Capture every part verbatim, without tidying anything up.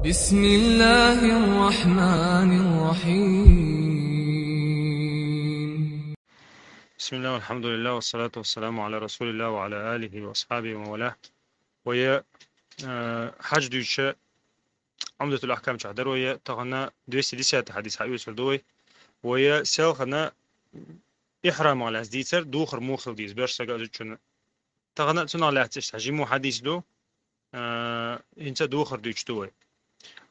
بسم الله الرحمن الرحيم. بسم الله والحمد لله والصلاة والسلام على رسول الله وعلى آله وأصحابه ومن والاه. Вай, э, хьаж дуьйцуш Ӏумдатул-Ахкам чохь дара вай, тахана двести десятый хьадис хьаоьцур ду вай. Вай селхана ихьрамах лаьцна дийцар, духар муха хила деза, берш сага а зудчунна. Тахана цунах лаьцна иштта жима хьадис ду, а, хӀинца духар дуьйцуш ду вай.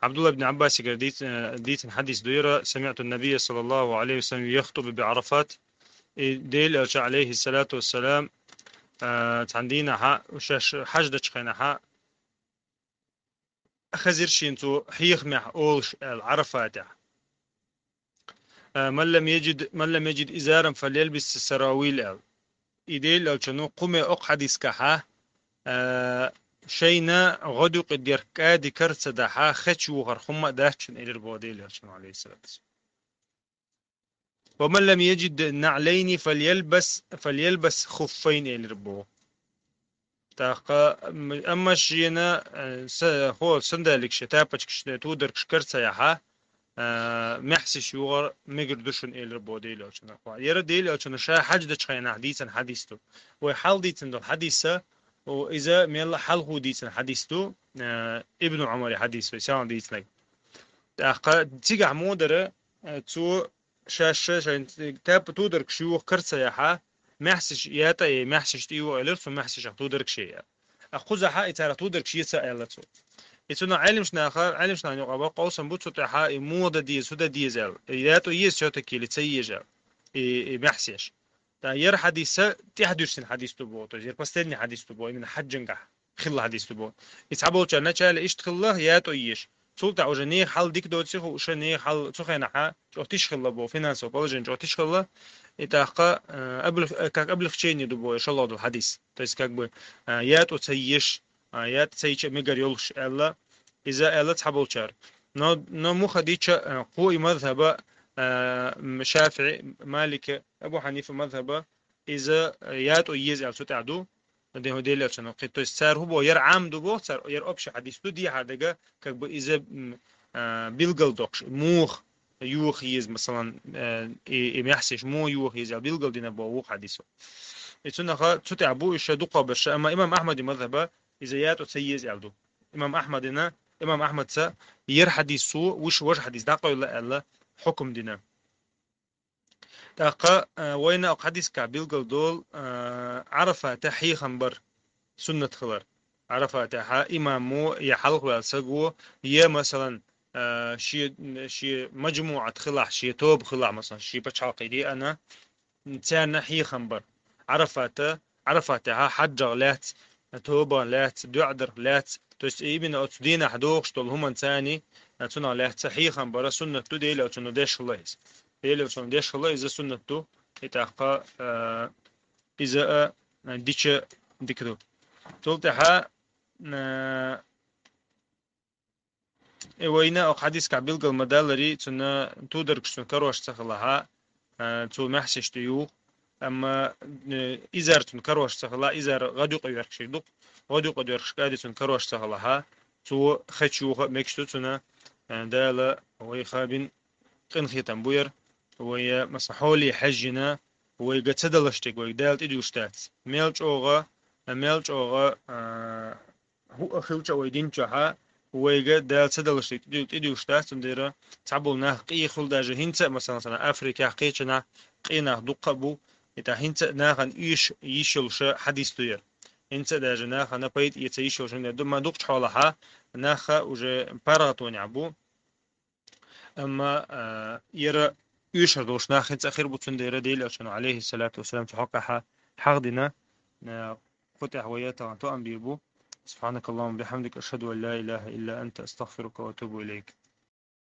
Ӏабдулла ибн Ӏаббасигара дийц-, а, дийцина хьадис ду яра: «سمعت النبي صلى الله عليه وسلم يخطب بعرفات». И Делан Элча, алейхиссалату вассалам, а, цхьана дийнахьа, шаьш хьаж дечу хенахьа, хезира шена цо хьехамехь олуш аьлла, Ӏарафатехь. А, «من لم يجد، من لم يجد إزارا فليلبس سراويل», аьлла. И Делан Элчано кху ме окху хьадискахьа, а, шайна гӀодукъа дерг кӀади кара ца дахьа, хеча йохар хӀумма а дац шуна, элира боху Делан Элчано, алейхиссалату вассалам. «ومن لم يجد نعلين فليلبس، فليلبس خفين», элира боху. ТӀаккха, м, амма шена, э, са-, хьо, сандаликаш, тапочкаш, тодаргаш кара ца яхьа, э, маьхсиш йохар мегар ду шуна, элира боху Делан Элчано. Яра Делан Элчано ша хьаж дечу хенахь дийцина хьадис ду. Вай хьал дийцина долу хьадиса, о, иза мелла хьалхо дийцина хьадис ду, э, Ибн Ӏумари хьадис, вай селхана дийцинарг. ТӀаккха цигахь муха дара, э, цо шаьш шайн тап-, тодаргаш юха кара ца яхьа, маьхсиш ятӀа а яй, маьхсиш тӀе юха элира, цу маьхсишах тодаргаш яй аьлла. А кхузахьа и царах тодаргаш яц аьлла цо. И цунах Ӏеламнаха, Ӏеламнахана юкъа бакъ къовсам бу цу тӀехьа, и муха дан деза, хӀун дан деза аьлла. И ятӀа еза все-таки или ца еза аьлла. И, и маьхсеш. ТӀаккха яра хьадиса тӀаьхьа дуьссина хьадис ду боху, то есть яра последний хьадис ду боху, именно хьаджангахь хилла хьадис ду боху. И цхьаболчара начале иштта хилла, ятӀа еза. Цул тӀаьхьа уже нехан хьал дика доций хууш, нехан хьал цу хенахьа чӀогӀа тиша хилла боху, финансовое положение чӀогӀа тиша хилла. И тӀаккха, э, облег-, э, как облегчение ду боху, шолгӀа долу хьадис. То есть, как бы, э, ятӀа ца езаш, а, ятӀа ца йича мегар йолуш аьлла, иза аьлла цхьаболчара. Но, но муха дича, а, кху и мазхаба, а, м, ШафиӀи, Малики, Абу Хьанифа мазхаба, иза, а, ятӀа еза аьлла цу тӀехь ду, де-, Делан Элчано кхин. То есть цара хӀун боху, яра Ӏам ду боху, цара яра общий хьадис ду, дехьа дага, как бы иза, м, а, билгал доккхуш, муха юха еза, масалан, а, и, и маьхсиш муха юха еза аьлла билгал дина боху вукху хьадисо. И цунаха цу тӀехь бу, и ша дукхах берш, амма имам Ахьмади мазхаба иза ятӀа ца еза аьлла ду. Имам Ахьмадина, имам Ахьмадца яра хьадис цо, вуьш важа хьадис дӀакъевлла аьлла хьукум дина. ТӀаккха, а, вайна окху хьадискахь билгал долу, а, Ӏарафата хьехам бар суннат хилар. Ӏарафатехьа имамо я хьалхаваьлла саго, я, масалан, а, шен, шен маджмуӀат хилахь, шен тоба хилахь, масалан, шен пачхьалкхе деана, царна хьехам бар. Ӏарафата, Ӏарафатехьа хьаджах лаьцна, тобах лаьцна, доӀа дарх лаьцна, то есть именно оцу дийнахь дохуш долу хӀуманца царна, а, цунах лаьцна хьехам бара суннат ду, Делан Элчано деш хилла иза. Делан Элчано деш хилла иза суннат ду, и тӀаккха, а, иза, а, дича дика ду. Цул тӀаьхьа, а, И вайна окху хьадискахь билгал ма-даллара, цунна тодаргаш цунна карош ца хилахь, а, цо маьхсиш тӀе юха. Амма, э, изар цунна карош ца хилахь, изар гӀадюкъа йоьрхуш ду-кх. ГӀадюкъа доьрхуш кӀади цунна карош ца хилахь, цо хеча юха а мегаш ду цунна, э, Дала вайх бина къинхетам бу яра. Вай, э, масала, хьоле хьаьжжина, вайга ца далаш дерг вайга Дала тӀедуьллуш дац. Мел чӀогӀа, мел чӀогӀа, а, хӀуъа хилча вай динчохьа, вайга Дала ца далаш дерг тӀедуьллуш дац, цундела цхьаболу нах къе хуьлу даже хӀинца а, масалан, Африкехь кхечанахь къе нах дуккха а бу, и тӀаккха хӀинца а нахана оьшуш йиш йолуша хьадис ду яра. ХӀинца а даже нахана пайда эца йиш йолуш хӀума ду, ма дукхачу хьолахьа наха уже паргӀатонехь бу. Амма, а, яра оьшур долуш нах хӀинца а хир бу, цундела Делан Элчано, алейхиссалату вассалам, цу хьокъехьа хьахдина, а, кху тӀехь вай тахана тоам бийр бу. سبحانك اللهم وبحمدك، أشهد أن لا إله إلا أنت، أستغفرك وأتوب إليك.